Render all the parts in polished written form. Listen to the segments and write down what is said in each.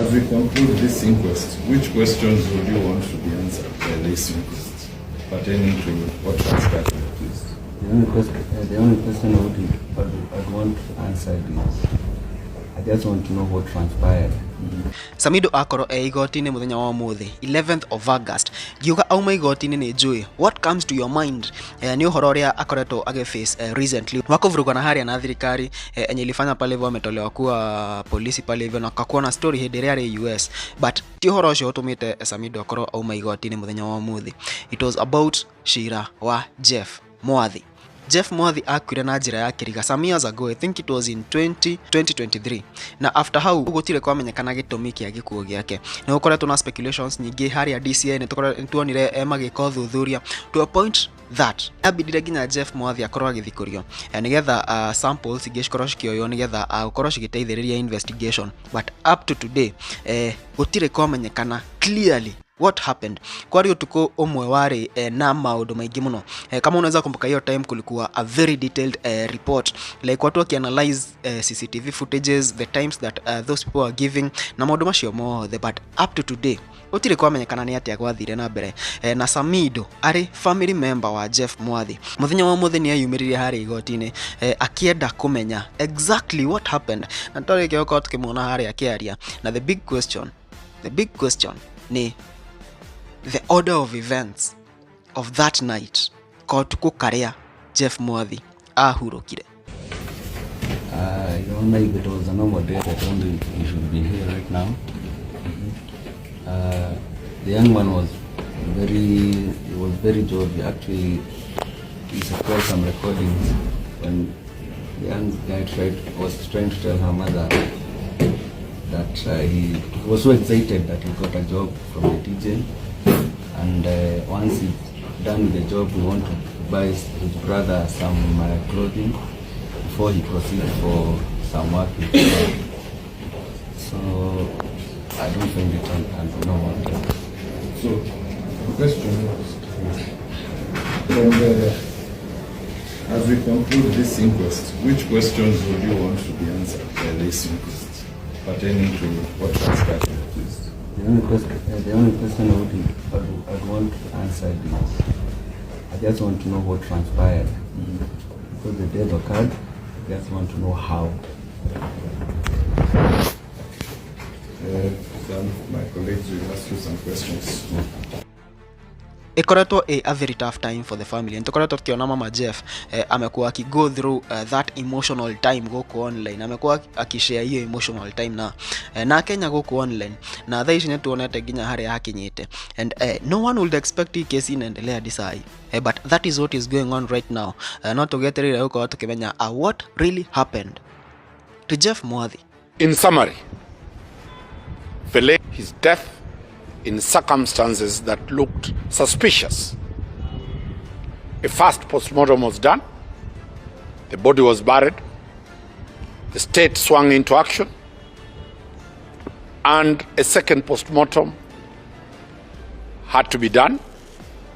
As we conclude this inquest, which questions would you want to be answered by this inquest pertaining to what transpired, please? The only question I'd want answered is I just want to know what transpired. Samido akorwo e igoti-inĩ mũthenya wa ũmũthĩ 11th of August. Ngiuga auma igoti-inĩ nĩ njũĩ what comes to your mind, nĩ ũhoro ũrĩa akoretwo agĩface recently wa kũvurugana harĩa na thirikari, enye ilifanya pale hivyo ametolewa kuwa polisi pale hivyo na kakuwa na story hĩndĩ ĩrĩa arĩ US, but ti ũhoro ũcio ũtũmĩte Samido akorwo auma igoti-inĩ mũthenya wa ũmũthĩ. It was about cira wa Jeff Mwathi. Jeff Mwathi akuire na njĩra ya kĩriga some years ago, I think it was in 20, 2023, na after hau gũtirĩ kwamenyekana gĩtũmi kĩa gĩkuũ gĩake. Nĩ gũkoretwo na speculations nyingĩ harĩa DCI. Nĩ tuonire magĩka ũthuthuria to a point that ambindire nginya Jeff Mwathi akorwo agĩthikũrio, nĩgetha samples ingĩ cikorwo cikĩoywo nĩgetha gũkorwo cigĩteithĩrĩria investigation, but up to today gũtirĩ kwamenyekana clearly what happened. Kwari utuku ũmwe warĩ na maũndũ maingĩ mũno. Kama unaweza kumbuka, hiyo time kulikuwa a very detailed report, like watu wakianalyze CCTV footages, the times that those people were giving na maũndũ macio mothe, but up to today gũtirĩ kwamenyekana nĩ atĩa gwathire na mbere. Na Samido arĩ family member wa Jeff Mwathi, mũthenya wa ũmũthĩ nĩ eyumĩririe harĩa igoti-inĩ, akĩenda kũmenya exactly what happened, na twarĩkia gũkorwo tũkĩmuona harĩa akĩaria. Na the big question ni the order of events of that night, kotukũ karĩa Jeff Mwathi ahurũkire. Your Honor, if it was a normal day, I don't think he should be here right now. The young man was very jovial. Actually, he supplied some recordings when the young guy was trying to tell her mother that he was so excited that he got a job from the DJ, and once he's done with the job, he want to buy his brother some clothing before he proceeds for some work in Dubai. So I don't find it an normal day. So, the question is, as we conclude this inquest, which questions would you want to be answered by this inquest pertaining to what transpired, please? The only question I'd want answered is I just want to know what transpired. Because the death occurred, I just want to know how. Some of my colleagues will ask you some questions. Ikoretwo a very tough time for the family. Nĩtũkoretwo tukiona mama Jeff amekuwa aki go through that emotional time gũkũ online, amekuwa akishare hiyo emotional time na Kenya gũkũ online, na thaa ici nĩtuonete nginya harĩa hakinyĩte, and no one would expect hii kesi inaendelea hadi saa hii, but that is what is going on right now. No tũgetereire gũkorwo tũkĩmenya what really happened to Jeff Mwathi. In summary, Fele, his death in circumstances that looked suspicious. A first postmortem was done. The body was buried. The state swung into action. And a second postmortem had to be done.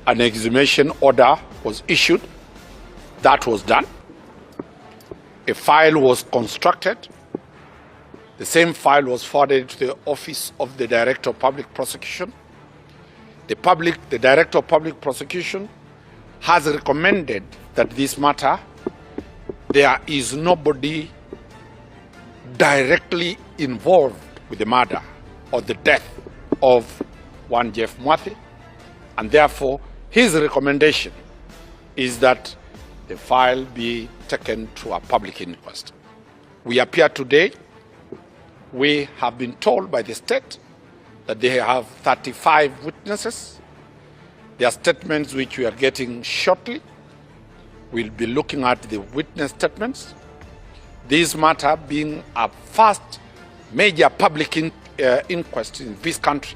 An exhumation order was issued. That was done. A file was constructed. The same file was forwarded to the office of the Director of Public Prosecution. The Director of Public Prosecution has recommended that this matter, there is nobody directly involved with the murder or the death of one Jeff Mwathi, and therefore his recommendation is that the file be taken to a public inquest. We appear today. We have been told by the state that they have 35 witnesses. Their statements, which we are getting shortly, we'll be looking at the witness statements. This matter being a first major public inquest in this country,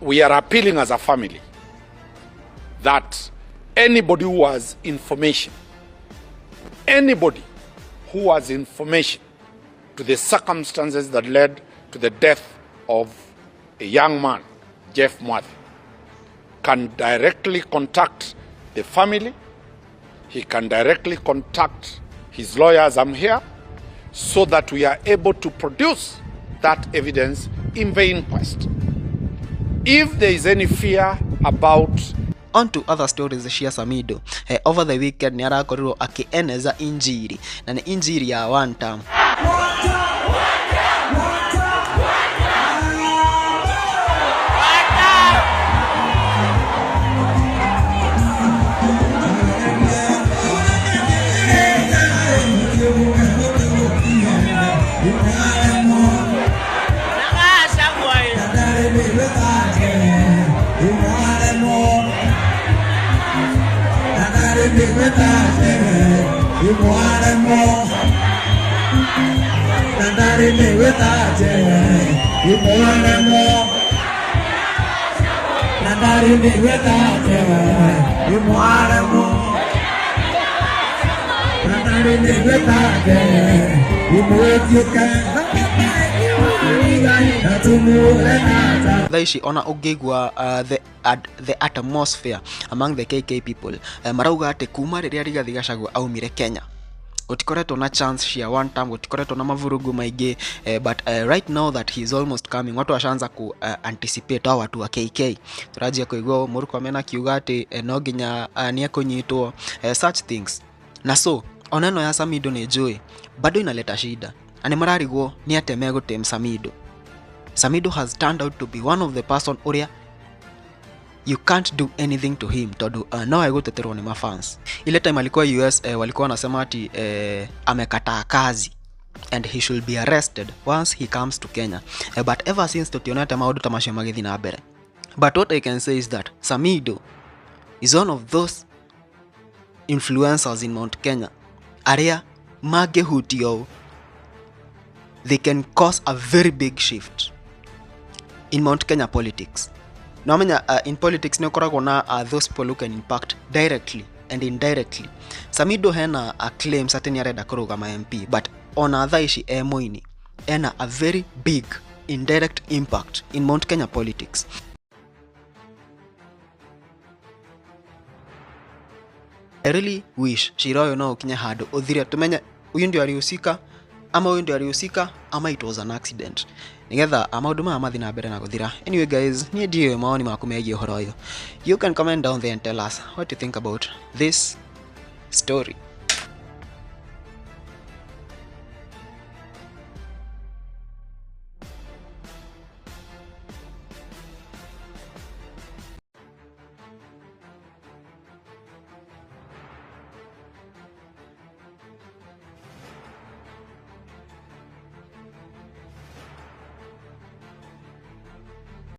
we are appealing as a family that anybody who has information, anybody who has information to the circumstances that led to the death of a young man, Jeff Mwathi, can directly contact the family. He can directly contact his lawyers. I'm here so that we are able to produce that evidence in the inquest. If there is any fear about On to other stories cia Samido. Over the weekend nĩ arakorirwo akĩeneza injiri, na nĩ injiri ya one term. Thaa ici ona ũngĩigua the atmosphere among the KK people, marauga atĩ kuma rĩrĩa Rigathi Gachagua aumire Kenya, gũtikoretwo na chance cia one term, gũtikoretwo na mavurugu maingĩ, but right now that he is almost coming, watu washaanza ku anticipate. Hao watu wa KK turanjia kũigua Murkomen akiuga atĩ no nginya nĩ ekũnyitwo, such things. Na so ona ĩno ya Samido nĩ njũĩ bado inaleta shida, na nĩ mararigwo nĩ atĩa megũtame Samido. Samido has turned out to be one of the person ũrĩa you can't do anything to him, tondu no egũteterwo nĩ mafans. Ile time alikuwa US, walikuwa wanasema ati amekataa kazi and he should be arrested once he comes to Kenya. But ever since tutionete maũndũ ta macio magĩthiĩ na mbere. But what I can say is that Samido is one of those influencers in Mount Kenya arĩa mangĩhutio, they can cause a very big shift in Mount Kenya politics. Nomenya in politics nĩ ũkoragwo na those people who can impact directly and indirectly. Samido hena a claims atĩ nĩ arenda kũrũgama MP, but ona thaa ici e mũini ena a very big indirect impact in Mount Kenya politics. I really wish cira ũyũ no ũkinye handũ ũthire, tumenye huyu ndio alihusika ama huyu ndio alihusika ama it was an accident, nigetha maũndũ maya mathiĩ na mbere na gũthira. Anyway guys, niĩ ndiũĩ mawoni maku megiĩ ũhoro ũyũ. You can comment down there and tell us what you think about this story.